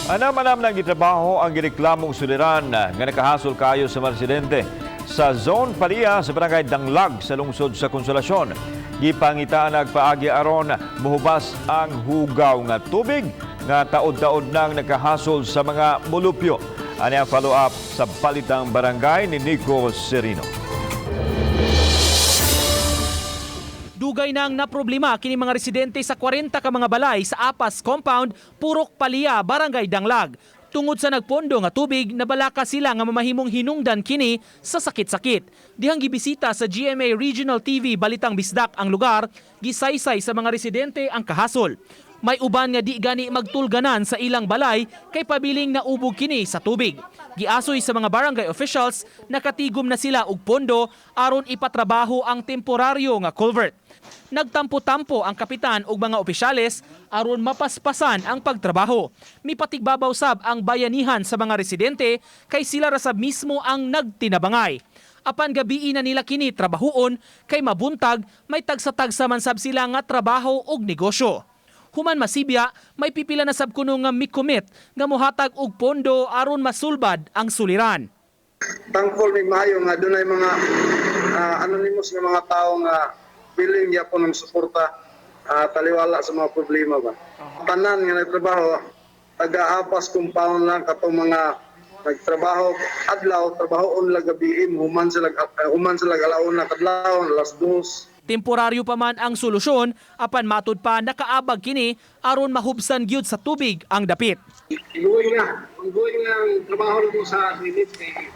Anam-anam nang gitrabaho ang gireklamong suliran nga nakahasol kayo sa mga residente sa Zone Palia sa Barangay Danglag sa lungsod sa Konsolasyon. Gipangitaan nagpaagi aron muhubas ang hugaw nga tubig nga taod-taod nang nakahasol sa mga mulupyo. Ani ang follow-up sa Balitang Barangay ni Nico Serino. Dugay nang naproblema kini mga residente sa 40 ka mga balay sa Apas Compound, Purok Palia, Barangay Danglag. Tungod sa nagpondo nga tubig, nabalaka sila nga mamahimong hinungdan kini sa sakit-sakit. Dihang gibisita sa GMA Regional TV Balitang Bisdak ang lugar, gisaysay sa mga residente ang kahasol. May uban nga di gani magtulganan sa ilang balay kay pabiling naubog kini sa tubig. Giasoy sa mga barangay officials, nakatigom na sila og pondo aron ipatrabaho ang temporaryo nga culvert. Nagtampo-tampo ang kapitan ug mga opisyales aron mapaspasan ang pagtrabaho. Mipatigbabaw sab ang bayanihan sa mga residente kay sila ra sab mismo ang nagtinabangay. Apan gabii na nila kini trabahuon kay mabuntag may tagsa-tagsa man sab sila nga trabaho ug negosyo. Human masibya, may pipila na sab kuno nga mikomit nga mohatag og pondo aron masulbad ang suliran. Thankful mig maayo nga dunay mga anonymous nga mga tao nga willing gyapon ng suporta, taliwala sa mga problema ba. Tanan nga nagtrabaho taga-Apas Compound lang, katong mga nagtrabaho adlaw, trabaho lang gabi, human sila alauna kadlawon, alas 2. Temporaryo pa man ang solusyon, apan matud pa nakaabag kini aron mahubsan gyud sa tubig ang dapit. Ongoing na. Ongoing na ang trabaho mo sa drainage kay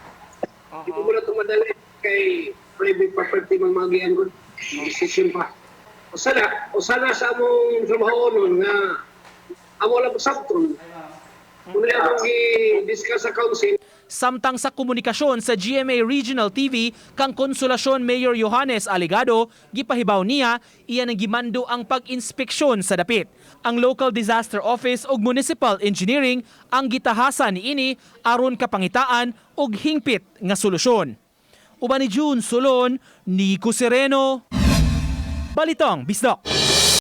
di ko muna tumadali kay private property mang magian ko. Decision pa. Usa na sa among trabaho nun nga amo lang pasabton. Muna among gi-discuss sa council. Samtang sa komunikasyon sa GMA Regional TV kang Konsolasyon Mayor Johannes Alegado, gipahibaw niya iyan ang gimando ang pag-inspeksyon sa dapit. Ang Local Disaster Office ug Municipal Engineering ang gitahasan niini aron kapangitaan og hingpit nga solusyon. Uban ni June Solon, Nico Sereno, Balitang Bisdak.